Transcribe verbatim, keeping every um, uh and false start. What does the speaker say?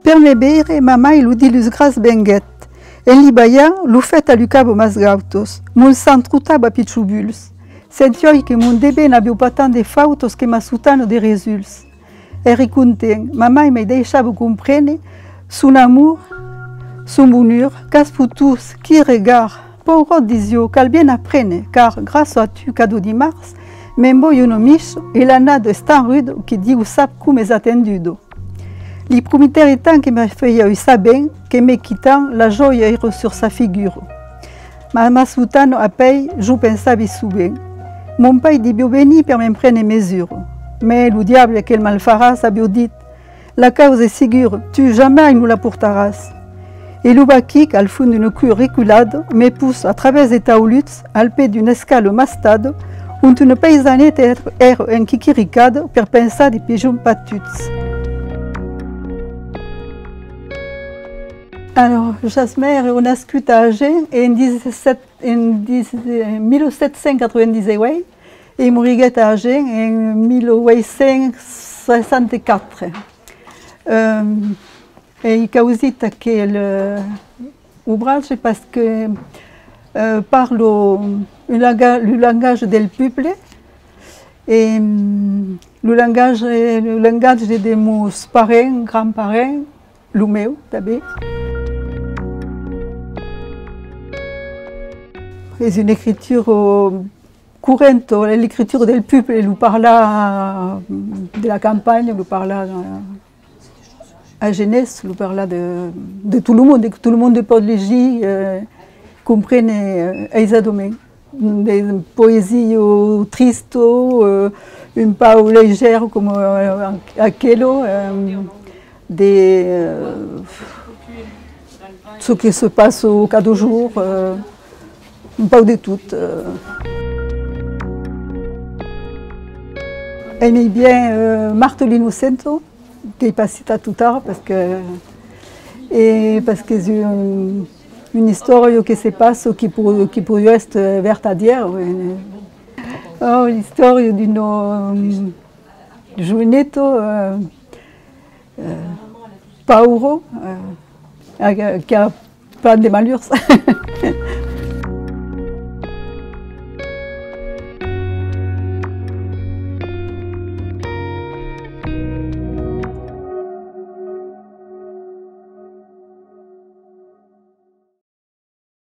Per me veire, ma mair lo diluns gras venguèt. En li balhar, lo fèt alucava mas gautas, mon sang trotava a pichons bulhs. Sentiái que mon devèn aviá pas tant de fautas que ma sotana de results. Èri content, ma mair me daissava comprene son amor, son bonur, qu'as fotut, quin regard! Pauròt, disiá, cal bien aprene, car, gràcia a tu, cada dimars, me'n vau a una missa e l'annada es tan ruda que Dieu sap com es atenduda. Li prometèri tant que me feriái saber que me quitant la jòia èra sur sa figura. Ma, ma sotana, apèi, jo pensavi sovent. Mon pair deviá venir per me'n prene mesura. Mès lo diable, quel malfaràs, aviá dit: la causa es segura, tu jamai nos la portaràs. E lo vaquí, al fons d'una cort reculada, me possa, a travèrs de tauluts, al pè d'una escala mastada, ont una paisaneta èra, èra enquiquiricada per pensar de pijons patuts. Alors, Jasmin èra nascut a Agen en dètz-e-sèt, en dètz-, en mil sèt cents quatre-vingt-dix-e-uèit e moriguèt a Agen en mil uèit cents seissanta-quatre. Euh, Ai causit aquel, euh, obratge parce que, euh, parla un langa-, lo langatge del pòble e, mm, lo langatge, lo langatge de mos parents, grands-parents, lo meu tanben. Es una escritura correnta, l'escritura del pòble, lo parlar de la campanha, lo parlar, euh, agenés, lo parlar de, de tot lo monde, que tot lo monde pòt legir, euh, comprene, euh, aisadament. De poesia trista, euh, un pauc legèra coma, euh, aquela, euh, de, euh, çò que se passa cada jorn, euh, un pauc de tot, euh. Aimi bien, euh, Marta l'innocenta, qu'ai pas citat totara, parce que, e parce que es un, una istòria que se passa, qui po-, qui podiá èstre vertadièra, oui. Oh, l'istòria d'una, euh, joineta, euh, euh, paura, euh, a-, qui a plan de malurs.